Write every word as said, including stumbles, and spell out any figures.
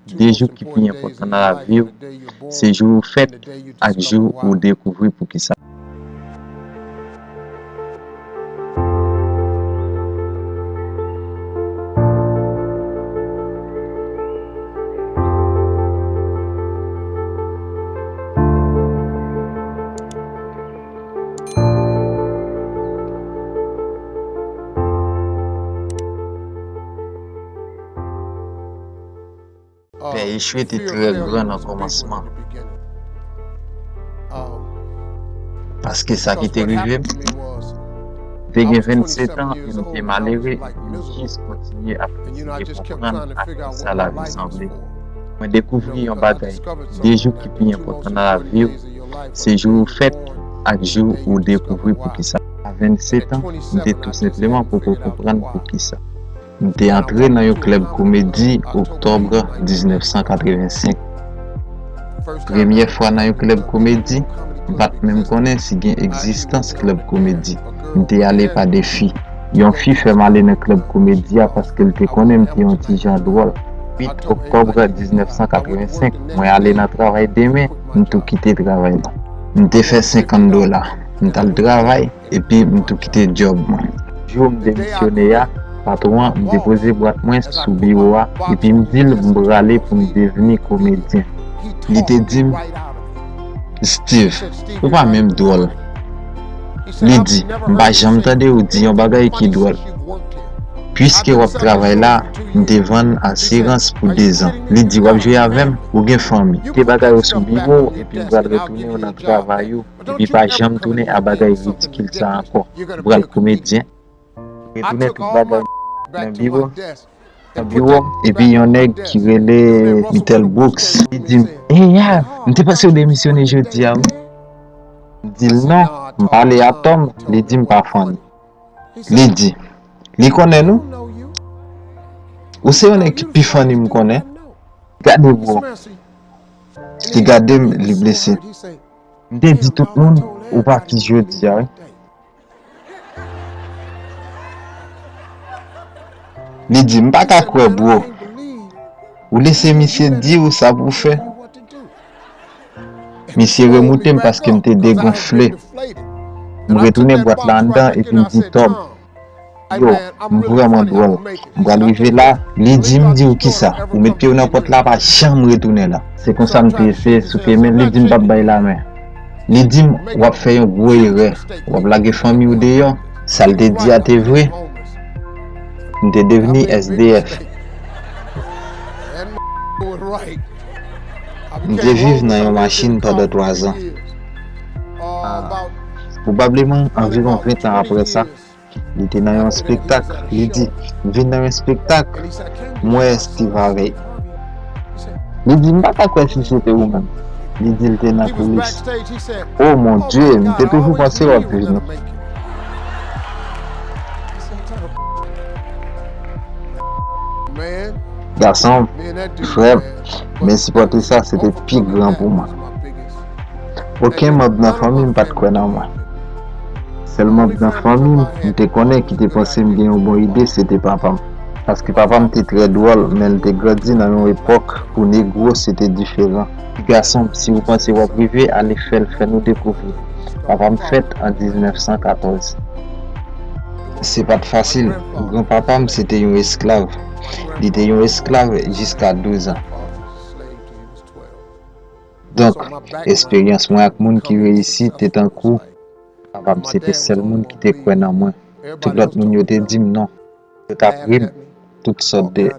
De jou ki pi enpòtan nan lavi w, se jou ou fèt ak jou ou dekouvri poukisa. Pè Echwe te trè gran nan kòmansman. Paske sa ki te rive m, m te gen vennsenk an e m te malere, e m jis kontinye ap eseye konprann a kisa lavi sanble. Mwen dekouvri yon bagay, de jou ki pi enpòtan nan lavi w, se jou ou fèt ak jou ou dekouvri poukisa. A vennsenk an, m te tou senpleman poko konprann poukisa. M te antre nan yon klèb komedi oktòb diznèf san katrevensenk. Premyè fwa nan yon klèb komedi, m pa t menm konnen si gen egzistans klèb komedi. M te ale pa defi. Yon fi fè m ale nan klèb komedi a paske l te konnen m te yon ti jan dwòl. Uit oktòb diznèf san katrevensenk, mwen ale nan travay demen, m tou kite travay la. M te fè senkant dola. M t al travay, epi m tou kite djòb mwen. Jou m demisyone a, patwon an, m depoze bwat mwen sou biwo a, epi m di l m prale pou m devni komedyen. Li te di m, "Steve, ou pa menm dwòl." Li di, "M pa janm tande ou di yon bagay ki dwòl. Piske w ap travay la, m te vann asirans pou dezan." Li di, "W ap jwe avè m, ou gen fanmi. Kite bagay ou sou biwo w, epi m pral retounen w nan travay ou." Epi pa janm tounen a bagay ridikil sa ankò. Ou pral komedyen. Retounen tout bagay nan biwo, nan biwo m, epi yon nèg ki rele Mitel Brooks, li di m, "Hey, Av, m te panse w demisyone jodi a, wi." M di l, "Non, m pale a Tom, li di m pa funny." Li di, "Li konnen nou? Ou se yon nèg ki pi funny m konnen. Gade, bro." Li gade m, li blese. M te di tout moun, "Ou pa fis jodi a, wi." Li di, "M pa ka kwè, bro. Ou lese misye di w sa pou w fè." Misye remoute m paske m te degonfle. M retounen bwat la anndan epi m di, "Tom, yo, m vrèman dwòl. M pral rive la." Li di m, "Di w kisa? Ou met pye w nan pòt la, pa janm retounen la." Se konsa m te eseye souke men l, li di m p ap bay lamen. Li di m, "W ap fè yon gwo erè. W ap lage fanmi w deyò." Sa l te di a te vre. M te devni S D F. M te viv nan yon machin pandan twa zan. Pwobableman, anviwon ven tan apre sa, li te nan yon espektak. Li di, "M vin nan yon espektak, m wè Steve Harvey." Li di, "M pa ka kwè si se te ou menm." Li di l te nan koulis. Oh mon Dieu, m te toujou panse w ap viv nan. Gason, frè m, men sipòte sa, se te pi gran pou mwen. Okenn manm nan fanmi m pa t kwè nan mwen. Sèl manm nan fanmi m, m te konnen ki te panse m gen yon bon ide, se te papa m. Paske papa m te trè dwòl, men l te grandi nan yon epòk pou negro se te diferan. Ti gason m, si w panse w ap rive, ale fè l, fè nou dekouvri. Papa m fèt an diznèf san katòz. Se pa t fasil. Granpapa m se te yon esklav. Li te yon esklav jiska douz an. Donk, esperyans mwen ak moun ki reyisi te tankou papa m se te sèl moun ki te kwè nan mwen. Tout lòt moun yo te di m non. Yo t ap ri m tout sòt de.